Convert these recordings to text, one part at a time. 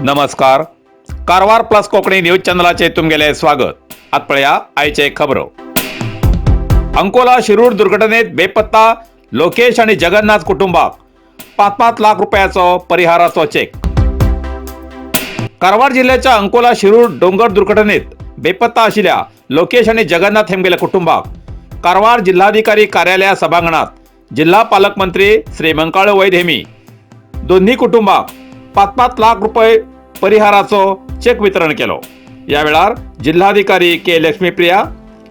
नमस्कार, Karwar plus Konkani news चॅनलाचे तुमगेले स्वागत. आत पळया आयचे खबरो. अंकोला शिरूर दुर्घटनेत बेपत्ता लोकेश आणि जगन्नाथ कुटुंबाक 5-5 लाख रुपयाचो परिहाराचो चेक. कारवार जिल्ह्याच्या अंकोला शिरूर डोंगर दुर्घटनेत बेपत्ता आशिल्ल्या लोकेश आणि जगन्नाथ हेमगेल्या कुटुंबाक कारवार जिल्हाधिकारी कार्यालया सभांगणात जिल्हा पालकमंत्री श्री मंकाळू वैद हेमी दोन्ही कुटुंबाक 5-5 लाख रुपये परिहाराचो चेक वितरण केलो. या वेळार जिल्हाधिकारी के लक्ष्मीप्रिया,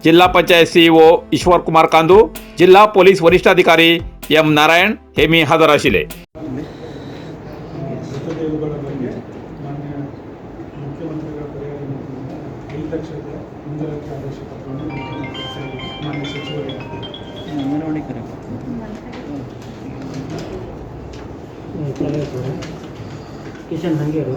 जिल्हा पंचायत सीईओ ईश्वर कुमार कांदू, जिल्हा पोलीस वरिष्ठ अधिकारी एम नारायण हेमी हजर आशिल्ले. ಮೃತದೇಹಗಳ ಬಗ್ಗೆ ಮಾನ್ಯ ಮುಖ್ಯಮಂತ್ರಿಗಳ ಪರಿಹಾರ ನಿಧಿಯಿಂದ 5 ಲಕ್ಷದ ಮುಂಜಾಗ್ರತಾ ಆದೇಶ ಪತ್ರವನ್ನು ಮುಖ್ಯಮಂತ್ರಿ ಸಾಹೇಬರು, ಮಾನ್ಯ ಸಚಿವರಿಗೆ ಅಂಗನವಾಡಿ ಕರೆ. ಕಿಶನ್ ಹಂಗೇರು.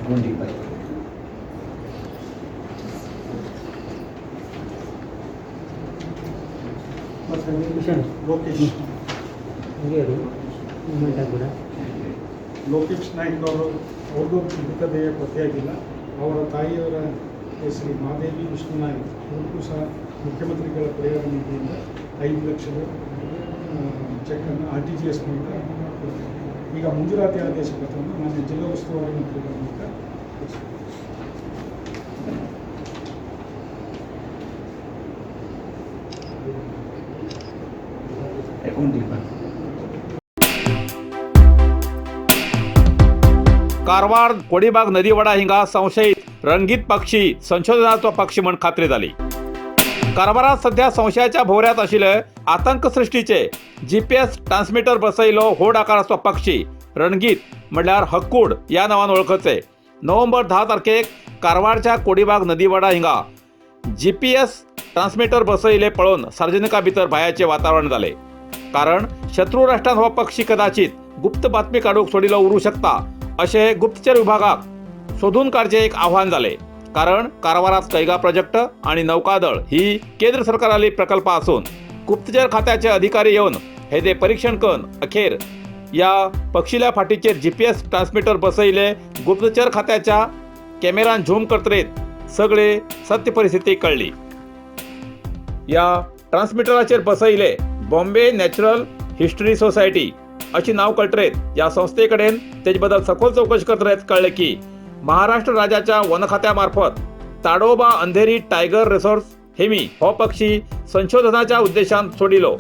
ಅಕೌಂಟಿಗೆ ಬಾಯ್. ಮತ್ತು ಕಿಶನ್. ಲೋಕೇಶ್. ಹಂಗೇರು ಮೂಮೆಂಟ್ ಆಗ್ಬೇಡ. ಲೋಕೇಶ್ ನಾಯ್ಕ್ ಅವರು, ಅವ್ರದ್ದು ಮೃತದೇಹ ಪತ್ತೆಯಾಗಿಲ್ಲ. ಅವರ ತಾಯಿಯವರ ಹೆಸರು ಮಹಾದೇವಿ ವಿಷ್ಣು ನಾಯ್ಕ್. ಅವ್ರಿಗೂ ಸಹ ಮುಖ್ಯಮಂತ್ರಿಗಳ ಪರಿಹಾರ ನಿಧಿಯಿಂದ 5 ಲಕ್ಷದ ಚೆಕ್ಕನ್ನು ಆರ್ಟಿಜಿಎಸ್ ಮೂಲಕ ಕೊಡ್ತೇವೆ. ಈಗ ಮಂಜೂರಾತಿ ಆದೇಶ ಪತ್ರವನ್ನು ಮಾನ್ಯ ಜಿಲ್ಲಾ ಉಸ್ತುವಾರಿ ಮಂತ್ರಿಗಳ ಮೂಲಕ ಕೊಡಿಸ್ತೇವೆ. ಅಕೌಂಟಿಗೆ ಬಾಯ್. कारवार कोडीबाग नदीवडा हिंगा संशयित रंगीत पक्षी संशोधनाचो पक्षी म्हण खात्री जाली. कारवारात सध्या संशयाच्या भोवऱ्यात आशिल्ले आतंक सृष्टीचे जीपीएस ट्रान्समिटर बसयलो होड आकाराचो पक्षी रणगीत म्हणल्यार हक्कूड ह्या नांवान वळखचे नोव्हेंबर 10 तारखेक कारवारच्या कोडीबाग नदीवडा हिंगा जीपीएस ट्रान्समिटर बसयले पळोवन सार्वजनिकां भितर भंयाचे वातावरण जाले, कारण शत्रू राष्ट्रान हो पक्षी कदाचित गुप्त बातमी काडूंक सोडिल्लो उरूं शकता अशें गुप्तचर विभागाक सोदून काडचें एक आव्हान जालें. कारण कारवारात कैगा प्रोजेक्ट आणि नौकादळ ही केंद्र सरकाराली प्रकल्प आसून गुप्तचर खात्याचे अधिकारी येवन हेजे परीक्षण करून अखेर या पक्षील्या फाटीचेर जीपीएस ट्रान्समिटर बसयले गुप्तचर खात्याच्या कॅमेरान झूम करतरेत सगळे सत्य परिस्थिती कळ्ळी. या ट्रान्समिटराचेर बसयले बॉम्बे नॅचरल हिस्टरी सोसायटी अशी नाव कळटरेत या संस्थे कडेन तेजे बद्दल सखोल चौकशी करतरेत कळ्ळें की महाराष्ट्र राज्याच्या वन खात्या मार्फत ताडोबा अंधेरी टायगर रिसोर्स हेमी हो पक्षी संशोधनाच्या उद्देशान सोडिलो.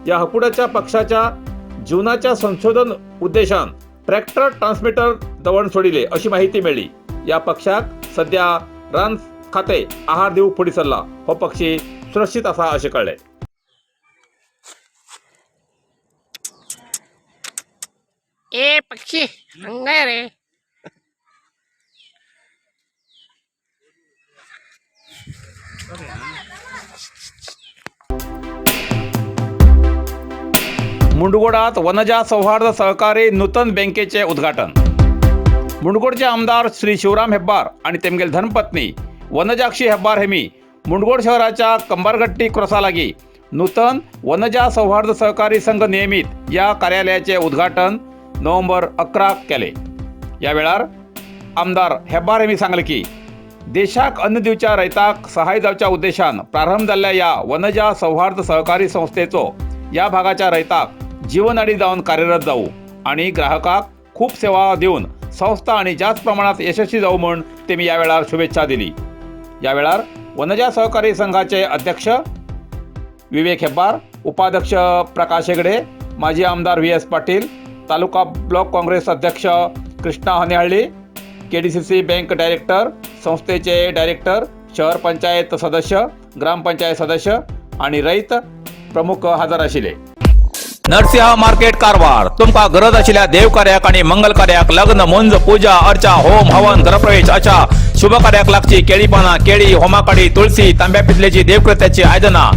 या हकुडाच्या पक्षाच्या जीवनाच्या संशोधन उद्देशान ट्रॅक्टर ट्रान्समिटर दवण सोडिले अशी माहिती मेळ्ळी. या पक्षाक सध्या रान खाते आहार दिवंक फुडें सरला. हो पक्षी सुरक्षीत आसा अशें कळ्ळें. ए पक्षी, हंगाय रे. मुंडगोडात वनजा सौहार्द सहकारी नूतन बँकेचे उद्घाटन. मुंडगोडचे आमदार श्री शिवराम हेब्बार आणि तेमगेल धर्मपत्नी वनजाक्षी हेब्बार हेमी मुंडगोड शहराच्या कंबारगट्टी क्रॉसालागी नूतन वनजा सौहार्द सहकारी संघ नियमित या कार्यालयाचे उद्घाटन नोव्हेंबर 11 केले. या वेळार आमदार हेब्बार हेमी सांगले की देशाक अन्न दिवच्या रयताक सहाय जावच्या उद्देशान प्रारंभ जाल्ल्या या वनजा सौहार्द सहकारी संस्थेचो या भागाच्या रयताक जीवनाडी जावन कार्यरत जावू आणि ग्राहकाक खूप सेवा दिवन संस्था आणि जास्त प्रमाणात यशस्वी जावू म्हण तेमी या वेळार शुभेच्छा दिली. या वेळार वनजा सहकारी संघाचे अध्यक्ष विवेक हेब्बार, उपाध्यक्ष प्रकाश हेगडे, माजी आमदार V S Patil, taluka block Congress अध्यक्ष कृष्णा हनेहळ्ळी, केडीसीसी बँक डायरेक्टर, संस्थेचे डायरेक्टर, शहर पंचायत सदस्य, ग्रामपंचायत सदस्य आणि रयत प्रमुख हजर आशिल्ले. नरसिंह मार्केट कारवार. तुमकां गरज आशिल्ल्या देव कार्याक आणि मंगल कार्याक, लग्न, मुंज, पूजा अर्चा, होम हवन, घरप्रवेश अशा शुभ कार्याक लागची केळी पानां, केळी, होमाकाडी, तुळसी, तांब्या पितलेची देवकृत्याची आयदनां,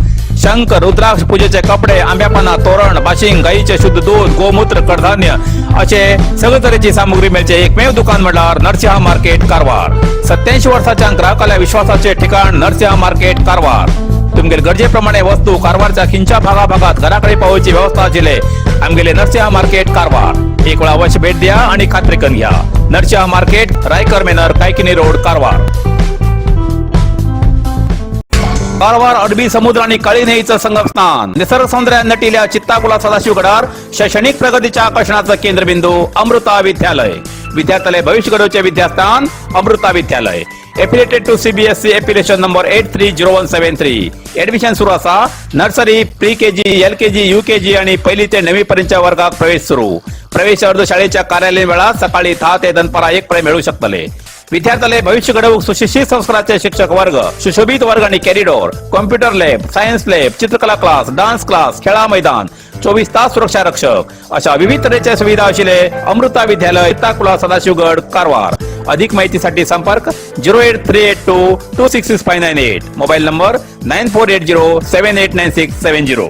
शंख, रुद्राक्ष, पूजेचे कपडे, आंब्या पाना, तोरण, बाशिंग, गाईचे शुद्ध दूध, गोमूत्र, कडधान्य असे सगळे तरेची सामुग्री मेळचे एकमेव दुकान म्हटल्यार नरसिंहा मार्केट, कारवार. 87 वर्साच्या ग्राहकाल्या विश्वासाचे ठिकाण नरसिंहा मार्केट, कारवार. तुमगेले गरजेप्रमाणे वस्तू कारवारच्या खिंच्या भागाभागात घराकडे पावोवची व्यवस्था आशिल्ले आमगेले नरसिंहा मार्केट, कारवार. एक वेळा अवश्य भेट द्या आणि खात्री करून घ्या. Narasimha market, Raikar manor, Kaikini road, Karwar. Karwar अरबी समुद्र आणि काळी न्हंयेचं संगमस्थान, निसर्ग सौंदर्यात नटिल्या चित्ताकुला सदाशिवगडार शैक्षणिक प्रगतीच्या आकर्षणाचं केंद्रबिंदू अमृता विद्यालय. विद्यार्थ्याला भविष्य घडवचे विद्यास्थान अमृता विद्यालय. Affiliated to CBSE, affiliation number 830173. Admission सुरू असा. Nursery, pre KG, LKG, UKG आणि पहिली ते नववी पर्यंतच्या वर्गात प्रवेश सुरू. प्रवेश अर्ज शाळेच्या कार्यालयीन वेळात सकाळी 10 ते दनपारा 1 पर्यंत मिळू शकतले. विद्यार्थ्याला भविष्य घडवूक सुशिक्षित संस्काराचे शिक्षक वर्ग, सुशोभित वर्ग आणि corridor, computer lab, science lab, चित्रकला क्लास, डान्स क्लास, खेळा मैदान, 24 तास सुरक्षा रक्षक अशा विविध तऱ्हेच्या सुविधा असलेले अमृता विद्यालय, ताकुला, सदाशिवगड, कारवार. अधिक माहितीसाठी संपर्क 08382266598, mobile number 9480789670.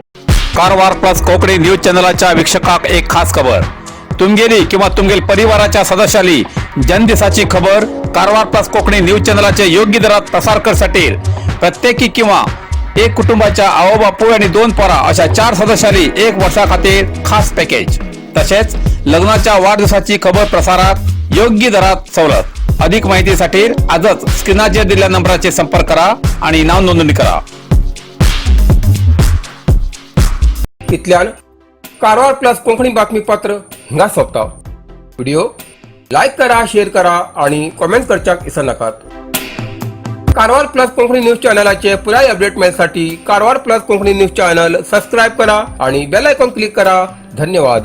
Karwar plus Konkani news चॅनलाच्या वीक्षकाक एक खास खबर. तुमगेली किंवा तुमगेल परिवाराच्या सदस्याली जन्मदिसाची खबर कारवार प्लस कोकणी न्यूज चॅनलाचे योग्य दरात प्रसार करसाठी प्रत्येकी किंवा एक कुटुंबाच्या आवो बापूय आणि दोन पोरा अशा चार सदस्यांनी एक वर्षा खातीर खास पॅकेज. तसेच लग्नाच्या वाढदिवसाची खबर प्रसारात योग्य दरात सवलत. अधिक माहितीसाठी आजच स्क्रीनाचेर दिलेल्या नंबराचे संपर्क करा आणि नाव नोंदणी करा. इतल्यान कारवार प्लस कोंकणी बातमीपत्र हिंगा सोंपता. व्हिडिओ लायक करा, शेअर करा आणि कॉमेंट करच्याक विसरनाकात. कारवार प्लस कोंकणी न्यूज चॅनलाचे पुराय update मेळसाठी Karwar plus Konkani news channel subscribe करा आणि बेल आयकॉन क्लिक करा. धन्यवाद.